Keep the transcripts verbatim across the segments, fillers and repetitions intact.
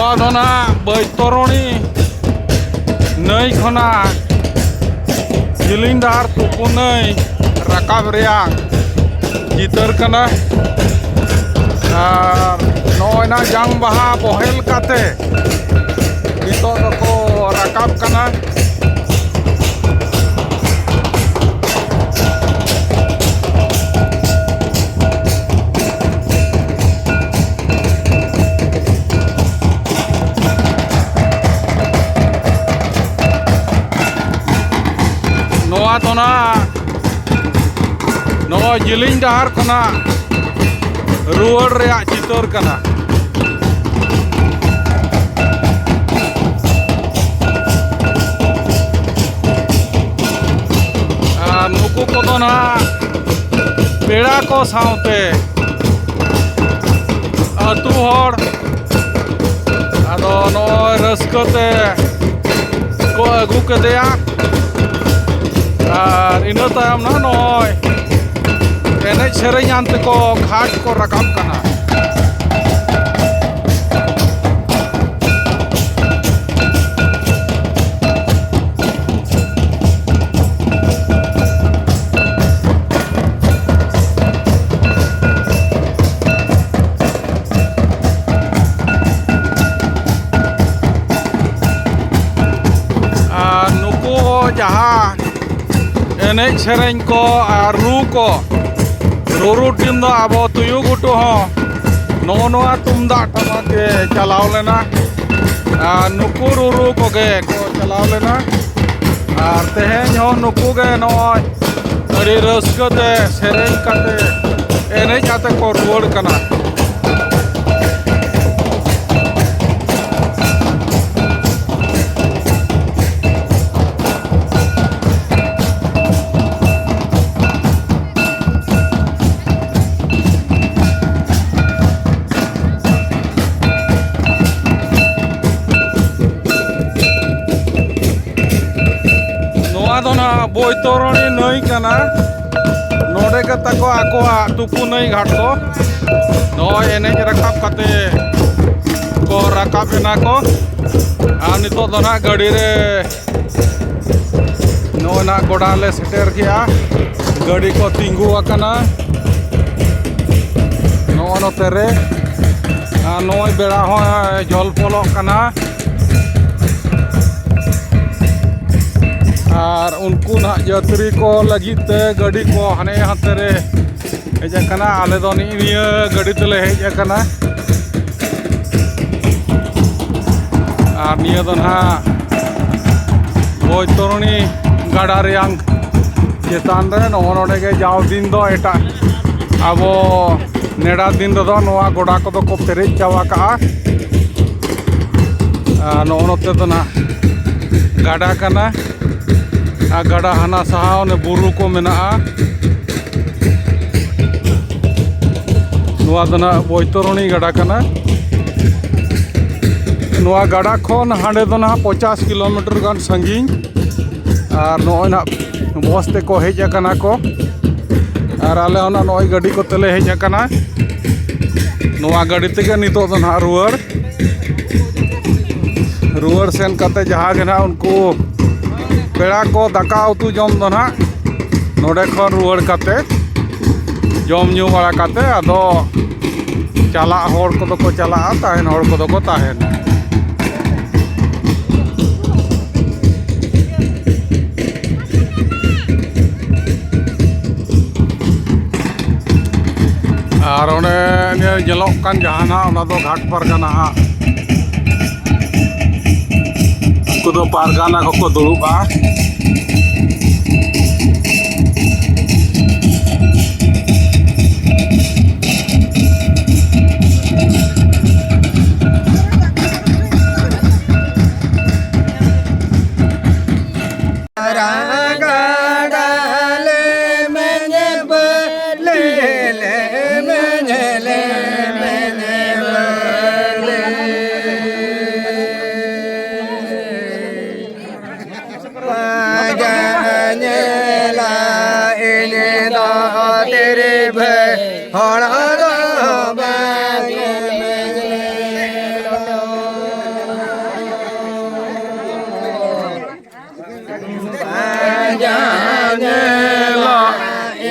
ᱱᱚᱣᱟ ᱫᱚ ᱱᱟᱦᱟᱜ ᱵᱳᱭᱛᱚᱨᱚᱬᱤ ᱱᱟᱹᱭ ᱠᱷᱚᱱᱟᱜ ᱡᱤᱞᱤᱧ ᱰᱟᱦᱟᱨ ᱛᱩᱯᱩ ᱱᱟᱹᱭ ᱨᱟᱠᱟᱵ ᱨᱮᱭᱟᱜ ᱪᱤᱛᱟᱹᱨ ᱠᱟᱱᱟ᱾ ᱟᱨ ᱱᱚᱜᱼᱚᱭ ᱱᱟ ᱡᱟᱝ ᱵᱟᱦᱟ ᱵᱚᱦᱮᱞ ᱠᱟᱛᱮ ᱱᱤᱛᱚᱜ ᱫᱚᱠᱚ ᱨᱟᱠᱟᱵ ᱠᱟᱱᱟ᱾ ᱱᱚᱣᱟ ᱫᱚ ᱱᱟᱜ ᱱᱚᱜᱼᱚᱭ ᱡᱤᱞᱤᱧ ᱰᱟᱦᱟᱨ ᱠᱷᱚᱱᱟᱜ ᱨᱩᱣᱟᱹᱲ ᱨᱮᱭᱟᱜ ᱪᱤᱛᱟᱹᱨ ᱠᱟᱱᱟ᱾ ᱟᱨ ᱱᱩᱠᱩ ᱠᱚᱫᱚ ᱱᱟᱜ ᱯᱮᱲᱟ ᱠᱚ ᱥᱟᱶᱛᱮ ᱟᱹᱛᱩ ᱦᱚᱲ ᱟᱫᱚ ᱱᱚᱜᱼᱚᱭ ᱨᱟᱹᱥᱠᱟᱹ ᱛᱮ ᱠᱚ ᱟᱹᱜᱩ ᱠᱮᱫᱮᱭᱟ᱾ ᱟᱨ ᱤᱱᱟᱹ ᱛᱟᱭᱚᱢ ᱱᱟᱜ ᱱᱚᱜᱼᱚᱭ ᱮᱱᱮᱡ ᱥᱮᱨᱮᱧ ᱟᱱ ᱛᱮᱠᱚ ᱜᱷᱟᱴ ᱠᱚ ᱨᱟᱠᱟᱵ ᱠᱟᱱᱟ᱾ ᱟᱨ ᱱᱩᱠᱩ ᱡᱟᱦᱟᱸ ᱮᱱᱮᱡ ᱥᱮᱨᱮᱧ ᱠᱚ ᱟᱨ ᱨᱩ ᱠᱚ, ᱨᱩᱨᱩ ᱴᱤᱢ ᱫᱚ ᱟᱵᱚ ᱛᱩᱭᱩ ᱜᱷᱩᱴᱩ ᱦᱚᱸ ᱱᱚᱜᱼᱚ ᱱᱚᱣᱟ ᱛᱩᱢᱫᱟᱜ ᱴᱟᱢᱟᱠ ᱜᱮ ᱪᱟᱞᱟᱣ ᱞᱮᱱᱟ᱾ ᱟᱨ ᱱᱩᱠᱩ ᱨᱩᱨᱩ ᱠᱚᱜᱮ ᱠᱚ ᱪᱟᱞᱟᱣ ᱞᱮᱱᱟ᱾ ᱟᱨ ᱛᱮᱦᱮᱧ ᱦᱚᱸ ᱱᱩᱠᱩ ᱜᱮ ᱱᱚᱜᱼᱚᱭ ᱟᱹᱰᱤ ᱨᱟᱹᱥᱠᱟᱹ ᱛᱮ ᱥᱮᱨᱮᱧ ᱠᱟᱛᱮ ᱮᱱᱮᱡ ᱠᱟᱛᱮ ᱠᱚ ᱨᱩᱣᱟᱹᱲ ᱠᱟᱱᱟ᱾ ᱱᱚᱣᱟ ᱫᱚ ᱱᱟᱦᱟᱜ ᱵᱳᱭᱛᱚᱨᱚᱬᱤ ᱱᱟᱹᱭ ᱠᱟᱱᱟ᱾ ᱱᱚᱰᱮ ᱜᱮ ᱛᱟᱠᱚ ᱟᱠᱚᱣᱟᱜ ᱛᱩᱯᱩ ᱱᱟᱹᱭ ᱜᱷᱟᱴ ᱫᱚ᱾ ᱱᱚᱜᱼᱚᱭ ᱮᱱᱮᱡ ᱨᱟᱠᱟᱵ ᱠᱟᱛᱮ ᱠᱚ ᱨᱟᱠᱟᱵ ᱮᱱᱟ ᱠᱚ᱾ ᱟᱨ ᱱᱤᱛᱚᱜ ᱫᱚ ᱱᱟᱦᱟᱜ ᱜᱟᱹᱰᱤ ᱨᱮ ᱱᱚᱜᱼᱚᱭ ᱱᱟᱦᱟᱜ ᱜᱚᱰᱟ ᱞᱮ ᱥᱮᱴᱮᱨ ᱠᱮᱜᱼᱟ᱾ ᱜᱟᱹᱰᱤ ᱠᱚ ᱛᱤᱸᱜᱩ ᱟᱠᱟᱱᱟ᱾ ᱱᱚᱜᱼᱚ ᱱᱚᱛᱮ ᱨᱮ᱾ ᱟᱨ ᱱᱚᱜᱼᱚᱭ ᱵᱮᱲᱟ ᱦᱚᱸ ᱡᱚᱞᱯᱚᱞᱚᱜ ᱠᱟᱱᱟ᱾ ᱟᱨ ᱩᱱᱠᱩ ᱱᱟᱦᱟᱜ ᱡᱟᱹᱛᱨᱤ ᱠᱚ ᱞᱟᱹᱜᱤᱫ ᱛᱮ ᱜᱟᱹᱰᱤ ᱠᱚ ᱦᱟᱱᱮ ᱦᱟᱱᱛᱮ ᱨᱮ ᱦᱮᱡ ᱟᱠᱟᱱᱟ᱾ ᱟᱞᱮ ᱫᱚ ᱱᱤᱜ ᱱᱤᱭᱟᱹ ᱜᱟᱹᱰᱤ ᱛᱮᱞᱮ ᱦᱮᱡ ᱟᱠᱟᱱᱟ᱾ ᱟᱨ ᱱᱤᱭᱟᱹ ᱫᱚ ᱱᱟᱦᱟᱜ ᱵᱳᱭᱛᱚᱨᱚᱬᱤ ᱜᱟᱰᱟ ᱨᱮᱭᱟᱝ ᱪᱮᱛᱟᱱ ᱨᱮ᱾ ᱱᱚᱜᱼᱚ ᱱᱚᱰᱮ ᱜᱮ ᱡᱟᱣ ᱫᱤᱱ ᱫᱚ ᱮᱴᱟᱜ, ᱟᱵᱚ ᱱᱮᱰᱟ ᱫᱤᱱ ᱨᱮᱫᱚ ᱱᱚᱣᱟ ᱜᱚᱰᱟ ᱠᱚᱫᱚ ᱠᱚ ᱯᱮᱨᱮᱡ ᱪᱟᱵᱟ ᱠᱟᱜᱼᱟ᱾ ᱟᱨ ᱱᱚᱜᱼᱚ ᱱᱚᱛᱮ ᱫᱚ ᱱᱟᱦᱟᱜ ᱜᱟᱰᱟ ᱠᱟᱱᱟ᱾ ᱟᱨ ᱜᱟᱰᱟ ᱦᱟᱱᱟ ᱥᱟᱦᱟ ᱚᱱᱮ ᱵᱩᱨᱩ ᱠᱚ ᱢᱮᱱᱟᱜᱼᱟ᱾ ᱱᱚᱣᱟ ᱫᱚ ᱱᱟᱦᱟᱜ ᱵᱳᱭᱛᱚᱨᱚᱬᱤ ᱜᱟᱰᱟ ᱠᱟᱱᱟ᱾ ᱱᱚᱣᱟ ᱜᱟᱰᱟ ᱠᱷᱚᱱ ᱦᱟᱸᱰᱮ ᱫᱚ ᱱᱟᱦᱟᱜ ᱯᱚᱧᱪᱟᱥ ᱠᱤᱞᱳᱢᱤᱴᱟᱨ ᱜᱟᱱ ᱥᱟᱺᱜᱤᱧ᱾ ᱟᱨ ᱱᱚᱜᱼᱚᱭ ᱱᱟᱦᱟᱜ ᱵᱚᱥ ᱛᱮᱠᱚ ᱦᱮᱡ ᱟᱠᱟᱱᱟ ᱠᱚ᱾ ᱟᱨ ᱟᱞᱮ ᱦᱚᱸ ᱱᱟᱦᱟᱜ ᱱᱚᱜᱼᱚᱭ ᱜᱟᱹᱰᱤ ᱠᱚᱛᱮ ᱞᱮ ᱦᱮᱡ ᱟᱠᱟᱱᱟ᱾ ᱱᱚᱣᱟ ᱜᱟᱹᱰᱤ ᱛᱮᱜᱮ ᱱᱤᱛᱚᱜ ᱫᱚ ᱱᱟᱦᱟᱜ ᱨᱩᱣᱟᱹᱲ᱾ ᱨᱩᱣᱟᱹᱲ ᱥᱮᱱ ᱠᱟᱛᱮ ᱡᱟᱦᱟᱸ ᱜᱮ ᱱᱟᱦᱟᱜ ᱩᱱᱠᱩ ᱯᱮᱲᱟ ᱠᱚ ᱫᱟᱠᱟ ᱩᱛᱩ ᱡᱚᱢ ᱫᱚ ᱱᱟᱦᱟᱜ ᱱᱚᱰᱮ ᱠᱷᱚᱱ ᱨᱩᱣᱟᱹᱲ ᱠᱟᱛᱮ, ᱡᱚᱢ ᱧᱩ ᱵᱟᱲᱟ ᱠᱟᱛᱮ, ᱟᱫᱚ ᱪᱟᱞᱟᱜ ᱦᱚᱲ ᱠᱚᱫᱚ ᱠᱚ ᱪᱟᱞᱟᱜᱼᱟ, ᱛᱟᱦᱮᱱ ᱦᱚᱲ ᱠᱚᱫᱚ ᱠᱚ ᱛᱟᱦᱮᱱᱟ᱾ ᱟᱨ ᱚᱱᱮ ᱱᱤᱭᱟᱹ ᱧᱮᱞᱚᱜ ᱠᱟᱱ ᱡᱟᱦᱟᱱᱟᱜ, ᱚᱱᱟ ᱫᱚ ᱜᱷᱟᱴ ᱯᱟᱨᱜᱟᱱᱟ ᱦᱟᱸᱜ᱾ ᱩᱱᱠᱩ ᱫᱚ ᱯᱟᱨᱜᱟᱱᱟ ᱠᱚᱠᱚ ᱫᱩᱲᱩᱵᱼᱟ᱾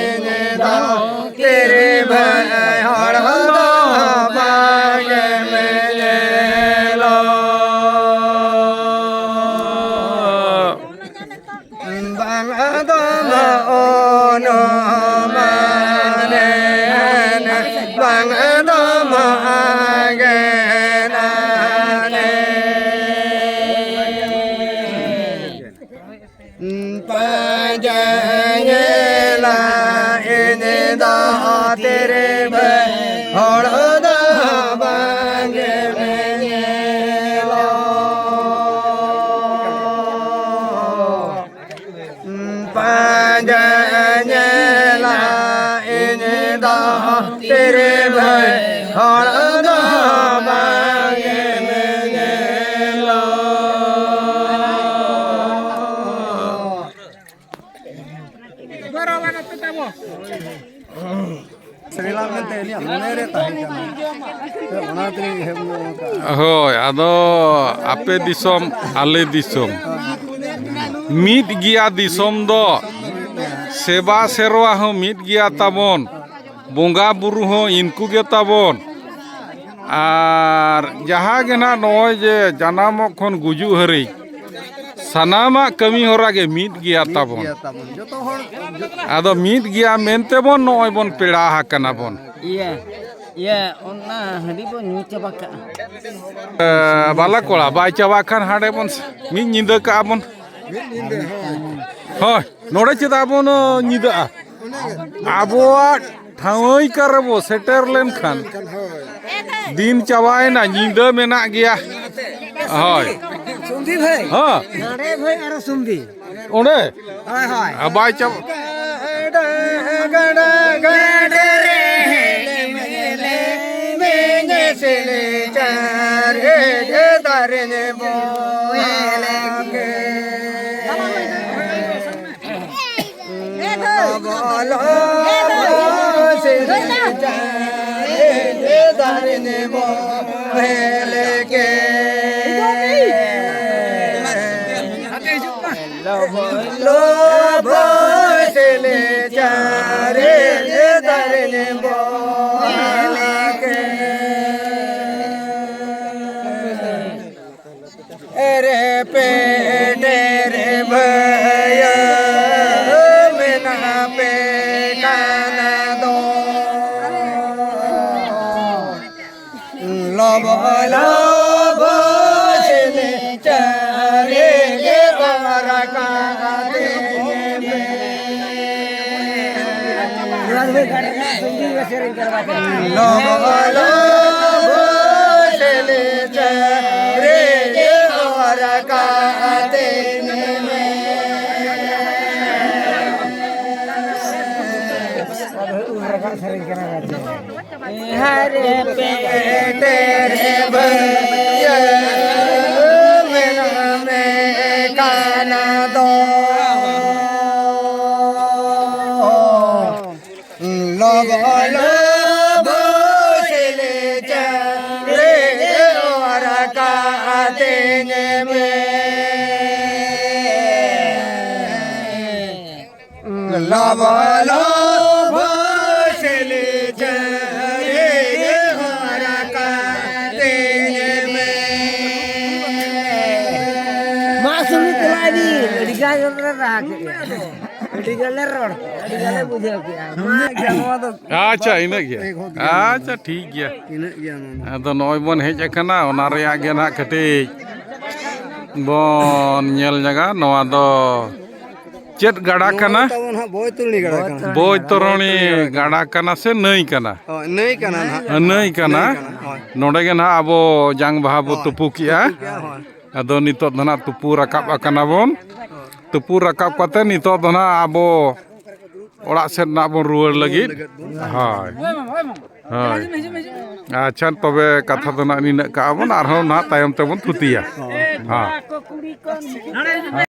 ᱦᱚᱲ ᱫᱚ ᱵᱟᱝ ᱧᱮᱞᱚᱜ᱾ ᱥᱮᱨᱮᱧ ᱢᱮᱱᱛᱮ ᱤᱧᱟᱹᱜ ᱢᱚᱱᱮ ᱨᱮ ᱛᱟᱦᱮᱸ ᱠᱟᱱᱟ᱾ ᱚᱱᱟ ᱛᱮᱞᱤᱧ ᱮᱦᱚᱵ ᱧᱚᱜ ᱠᱟᱜᱼᱟ᱾ ᱦᱳᱭ, ᱟᱫᱚ ᱟᱯᱮ ᱫᱤᱥᱚᱢ, ᱟᱞᱮ ᱫᱤᱥᱚᱢ, ᱢᱤᱫ ᱜᱮᱭᱟ ᱫᱤᱥᱚᱢ ᱫᱚ᱾ ᱥᱮᱵᱟ ᱥᱮᱨᱣᱟ ᱦᱚᱸ ᱢᱤᱫ ᱜᱮᱭᱟ ᱛᱟᱵᱚᱱ, ᱵᱚᱸᱜᱟ ᱵᱩᱨᱩ ᱦᱚᱸ ᱤᱱᱠᱩ ᱜᱮ ᱛᱟᱵᱚᱱ᱾ ᱟᱨ ᱡᱟᱦᱟᱸ ᱜᱮ ᱱᱟᱜ ᱱᱚᱜᱼᱚᱭ ᱡᱮ ᱡᱟᱱᱟᱢᱚᱜ ᱠᱷᱚᱱ ᱜᱩᱡᱩᱜ ᱦᱟᱹᱨᱤᱡ, ᱥᱟᱱᱟᱢᱟᱜ ᱠᱟᱹᱢᱤ ᱦᱚᱨᱟ ᱜᱮ ᱢᱤᱫ ᱜᱮᱭᱟ ᱛᱟᱵᱚᱱ᱾ ᱜᱮᱭᱟ ᱛᱟᱵᱚᱱ᱾ ᱡᱚᱛᱚ ᱦᱚᱲ ᱡᱚᱛᱚ ᱟᱫᱚ ᱢᱤᱫ ᱜᱮᱭᱟ ᱢᱮᱱᱛᱮ ᱵᱚᱱ ᱱᱚᱜᱼᱚᱭ ᱵᱚᱱ ᱯᱮᱲᱟ ᱟᱠᱟᱱᱟ ᱵᱚᱱ᱾ ᱤᱭᱟᱹ, ᱤᱭᱟᱹ, ᱚᱱᱟ ᱦᱟᱺᱰᱤ ᱵᱚ ᱧᱩ ᱪᱟᱵᱟ ᱠᱟᱜᱼᱟ᱾ ᱮ, ᱵᱟᱞᱟ ᱠᱚᱲᱟ ᱵᱟᱭ ᱪᱟᱵᱟ ᱠᱷᱟᱱ ᱦᱟᱸᱰᱮ ᱵᱚᱱ ᱢᱤᱫ ᱧᱤᱫᱟᱹ ᱠᱟᱜᱼᱟ ᱵᱚᱱ᱾ ᱢᱤᱫ ᱧᱤᱫᱟᱹ, ᱦᱳᱭ᱾ ᱦᱳᱭ, ᱱᱚᱰᱮ ᱪᱮᱫᱟᱜ ᱵᱚᱱ, ᱚ, ᱧᱤᱫᱟᱹᱜᱼᱟ? ᱚᱱᱟᱜᱮ᱾ ᱟᱵᱚᱣᱟᱜ ᱴᱷᱟᱶ ᱠᱟᱨᱮ ᱵᱚ ᱥᱮᱴᱮᱨ ᱞᱮᱱᱠᱷᱟᱱ ᱦᱳᱭ᱾ ᱫᱤᱱ ᱪᱟᱵᱟᱭᱮᱱᱟ, ᱧᱤᱫᱟᱹ ᱢᱮᱱᱟᱜ ᱜᱮᱭᱟ᱾ ᱦᱳᱭ᱾ ᱥᱩᱢᱵᱤ ᱵᱷᱟᱹᱭ᱾ ᱦᱮᱸ᱾ ᱱᱟᱲᱮ ᱵᱷᱟᱹᱭ ᱟᱨ ᱥᱩᱢᱵᱤ᱾ ᱚᱸᱰᱮ? ᱦᱳᱭ, ᱦᱳᱭ᱾ ᱟᱨ ᱵᱟᱭ ᱪᱟᱵᱟ᱾ ᱨᱮ ᱯᱮ ᱰᱮᱨ ᱵᱷᱟᱹᱭᱟᱹ ᱢᱮᱱᱟᱜ ᱯᱮ ᱠᱟᱱᱟ ᱫᱚ᱾ ᱞᱚᱵᱚ ᱞᱚᱵᱚ ᱥᱮᱱᱮ ᱪᱟᱨᱮ ᱜᱮ ᱨᱟᱠᱟᱵ ᱢᱮ᱾ ᱞᱚᱵᱚ ᱞᱚᱵᱚ ᱥᱮᱱᱮ ᱪᱟᱨᱮ ᱜᱮ ᱨᱟᱠᱟᱵ ᱢᱮ᱾ ᱦᱟᱨᱮ ᱯᱮ ᱛᱮᱨᱮ ᱵᱷᱟᱹᱭᱟᱹ ᱢᱮᱱᱟᱢᱮ ᱠᱟᱱᱟ ᱫᱚ᱾ ᱞᱚᱵᱚ ᱞᱚᱵᱚ ᱥᱤᱞᱤ ᱪᱟᱹᱨᱤ ᱚᱨ ᱠᱟᱛᱮᱧ ᱢᱮ᱾ ᱞᱚᱵᱚ ᱞᱚᱵᱚ ᱥᱤᱞᱤ ᱪᱟᱹᱨᱤ ᱦᱚᱨ ᱠᱟᱛᱮᱧ ᱢᱮ᱾ ᱢᱟ ᱥᱩᱢᱤ ᱛᱮᱞᱟ ᱤᱫᱤ, ᱟᱹᱰᱤ ᱜᱟᱱ ᱨᱮ ᱨᱟᱦᱟ ᱠᱮᱫ ᱜᱮᱭᱟ᱾ ᱟᱹᱰᱤ ᱜᱟᱱ ᱞᱮ ᱨᱚᱲ ᱠᱮᱫᱟ, ᱟᱹᱰᱤ ᱜᱟᱱ ᱞᱮ ᱵᱩᱡᱷᱟᱹᱣ ᱠᱮᱫᱟ᱾ ᱢᱟ ᱱᱚᱣᱟ ᱫᱚ ᱟᱪᱪᱷᱟ, ᱤᱱᱟᱹᱜ ᱜᱮ᱾ ᱟᱪᱪᱷᱟ, ᱴᱷᱤᱠ ᱜᱮᱭᱟ᱾ ᱤᱱᱟᱹᱜ ᱜᱮᱭᱟ ᱱᱚᱣᱟ ᱫᱚ᱾ ᱟᱫᱚ ᱱᱚᱜᱼᱚᱭ ᱵᱚᱱ ᱦᱮᱡ ᱟᱠᱟᱱᱟ, ᱚᱱᱟ ᱨᱮᱭᱟᱜ ᱜᱮ ᱱᱟᱦᱟᱜ ᱠᱟᱹᱴᱤᱡ ᱵᱚᱱ ᱧᱮᱞ ᱧᱚᱜᱟ᱾ ᱱᱚᱣᱟ ᱫᱚ ᱪᱮᱫ ᱜᱟᱰᱟ ᱱᱚᱣᱟ ᱠᱟᱱᱟ? ᱫᱚ ᱛᱟᱵᱚᱱ ᱦᱟᱸᱜ ᱵᱳᱭᱛᱚᱨᱚᱬᱤ ᱜᱟᱰᱟ ᱠᱟᱱᱟ᱾ ᱵᱳᱭᱛᱚᱨᱚᱬᱤ ᱜᱟᱰᱟ ᱠᱟᱱᱟ ᱥᱮ ᱱᱟᱹᱭ ᱠᱟᱱᱟ? ᱦᱳᱭ, ᱱᱟᱹᱭ ᱠᱟᱱᱟ ᱱᱟᱦᱟᱜ᱾ ᱱᱟᱹᱭ ᱠᱟᱱᱟ᱾ ᱱᱟᱹᱭ ᱠᱟᱱᱟ, ᱦᱳᱭ᱾ ᱱᱚᱰᱮ ᱜᱮ ᱱᱟᱦᱟᱜ ᱟᱵᱚ ᱡᱟᱝ ᱵᱟᱦᱟ ᱵᱚ ᱦᱳᱭ, ᱛᱩᱯᱩ ᱠᱮᱜᱼᱟ᱾ ᱛᱩᱯᱩ ᱠᱮᱜᱼᱟ, ᱦᱳᱭ᱾ ᱟᱫᱚ ᱱᱤᱛᱚᱜ ᱫᱚ ᱱᱟᱦᱟᱜ ᱛᱩᱯᱩ ᱨᱟᱠᱟᱵ ᱟᱠᱟᱱᱟ ᱵᱚᱱ᱾ ᱦᱳᱭ᱾ ᱛᱩᱯᱩ ᱨᱟᱠᱟᱵ ᱠᱟᱛᱮ ᱱᱤᱛᱚᱜ ᱫᱚ ᱱᱟᱦᱟᱜ ᱟᱵᱚ ᱚᱲᱟᱜ ᱥᱮᱫ ᱱᱟᱦᱟᱜ ᱵᱚᱱ ᱨᱩᱣᱟᱹᱲ ᱞᱟᱹᱜᱤᱫ᱾ ᱦᱳᱭ᱾ ᱦᱳᱭ᱾ ᱟᱪᱪᱷᱟ, ᱛᱚᱵᱮ ᱠᱟᱛᱷᱟ ᱫᱚ ᱱᱟᱦᱟᱜ ᱱᱤᱱᱟᱹᱜ ᱠᱟᱜᱼᱟ ᱵᱚᱱ, ᱟᱨᱦᱚᱸ ᱱᱟᱦᱟᱜ ᱛᱟᱭᱚᱢ ᱛᱮᱵᱚᱱ ᱛᱷᱩᱛᱤᱭᱟ᱾ ᱦᱳᱭ᱾ ᱦᱮᱸ᱾